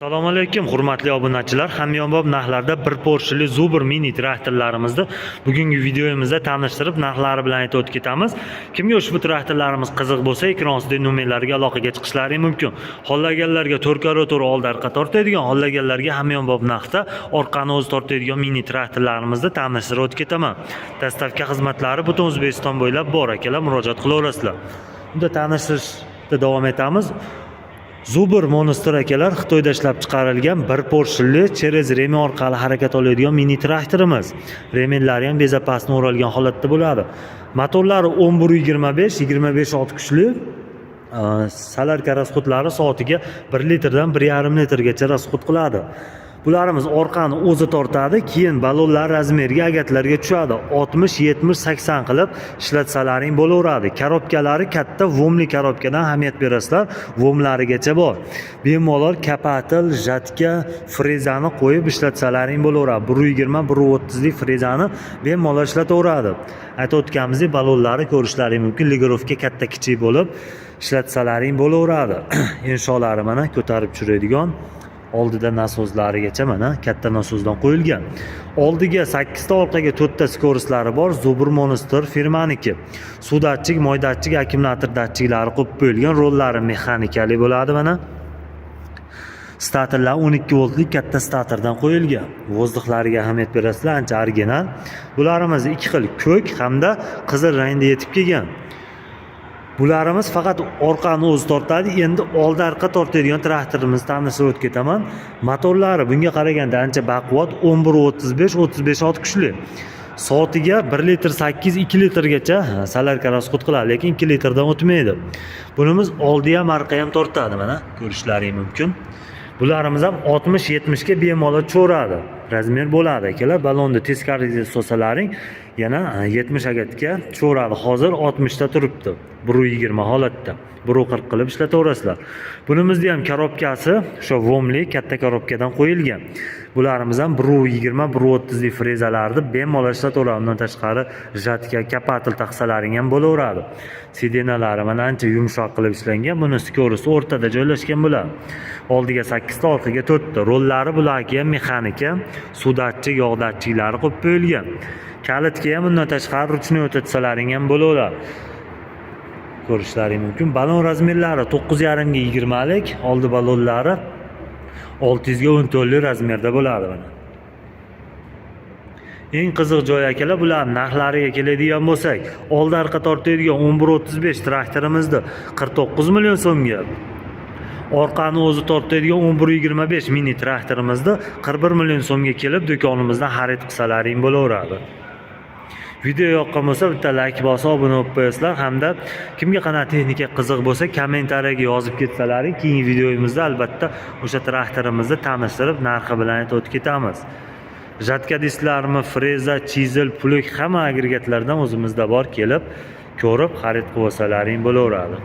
Assalomu alaykum, hurmatli obunachilar. Hamyonbop narxlarda bir porshili Zubr mini traktorlarimizni bugungi videomizda tanishtirib, narxlari bilan aytib o'tib ketamiz. Kimga ushbu traktorlarimiz qiziq bo'lsa, ekran ostidagi nomerlarga aloqaga chiqishlari mumkin. Xohlaganlarga to'rt oldi orqa tortadigan, xohlaganlarga hamyonbop narxda orqani o'zi tortadigan mini traktorlarimizni tanishtirib o'tib ketaman. Доставка xizmatlari butun O'zbekiston bo'ylab bor, akalar, murojaat qilaverasizlar. Unda tanishtirishda davom etamiz. Zubr Monster, akalar, Xitoyda ishlab chiqarilgan bir porshilli, через ремень orqali harakat oladigan mini traktorimiz. Ремень lari ham безопасно o'ralgan holatda bo'ladi. Motorlari 11.25, 25 ot kuchli. Солярка расход lari soatiga 1 litrdan 1,5 litrgacha расход qiladi. Bularimiz orqani o'zi tortadi, keyin balonlar размер ga, агат larga tushadi. 60, 70, 80 qilib ishlatsalaring bo'laveradi. Коробка lari katta, ВОМ li коробка dan, ahamiyat berasizlar, ВОМ larigacha bor. Bemalol копатель, жатка, frezani qo'yib ishlatsalaring bo'laveradi. 1.20, 1.30 lik frezani bemalol ishlataveradi. Aytib o'tganimizdek, balonlari ko'rishlaring mumkin, регулировка katta kichik bo'lib ishlatsalaring bo'laveradi. Insholari mana ko'tarib tushiradigan, oldida nasozlarigacha mana katta nasozdan qo'yilgan. Oldiga 8 ta, orqaga 4 ta скорость lari bor. Zubr Monster firmaniki. Suv datchik, moy datchik, akkumulyator datchiklari qo'yib qo'yilgan. Rollari mexanikali bo'ladi mana. Statorlar 12 voltlik katta statordan qo'yilgan. Воздух lariga ahamiyat berasizlar, ancha original. Bularimiz ikki xil, ko'k hamda qizil rangda yetib kelgan. Bularimiz faqat orqani o'zi tortadi. Endi oldi orqa tortadigan traktorimizni tanishtirib o'tib ketaman. Motorlari bunga qaraganda ancha baquvvat, 11.35, 35 ot kuchli. Soatiga 1 litr 8, 2 litrgacha солярка расход qiladi, lekin 2 litrdan o'tmaydi. Bunimiz oldi ham, orqa ham tortadi, mana ko'rishlaring mumkin. Bularimiz ham 60-70 ga bemalol tushaveradi. Размер bo'ladi, akalar. Balonni teskari solsalaring, yana 70 агат ga tushaveradi. Hozir 60 ta turibdi. 1.20 holatda. 1.40 qilib ishlataverasizlar. Bunimizni ham коробка si o'sha ВОМ li katta коробка dan qo'yilgan. Bularimiz ham 1.20, 1.30 lik frezalarni bemalol ishlataveradi. Undan tashqari жатка, копатель taqsalaring ham bo'laveradi. Сиденья lari mana ancha yumshoq qilib ishlangan. Buni скорость o'rtada joylashgan bo'ladi. Oldiga 8 ta, orqaga 4 ta. Rollari bularga ham mexanika, suv datchik, yog' datchiklari qo'yib qo'yilgan. Kalitga ham undan tashqari ручной o'tatsalaring ham bo'laveradi. Ko'rishlaring mumkin. Balon размер lari 9,5 ga 20 lik, oldi balonlari 600 ga 14 lik размер da bo'ladi mana. Eng qiziq joyi, akalar, bular narxlariga keladigan bo'lsak, oldi orqa tortadigan 11.35 traktorimizni 49 million so'mga, orqani o'zi tortadigan 11.25 mini traktorimizni 41 million so'mga kelib do'konimizdan xarid qilsalaring bo'laveradi. Video yoqqan bo'lsa, bitta layk bosib, obuna bo'lib qo'yasizlar hamda kimga qanaqa texnika qiziq bo'lsa, kommentariyaga yozib ketsalaring, keyingi videomizda albatta o'sha traktorimizni tanishtirib, narxi bilan aytib o'tib ketamiz. Жатка deysizlarmi, freza, chizel, плуг, hamma agregatlardan o'zimizda bor, kelib ko'rib xarid qilib olsalaring bo'laveradi.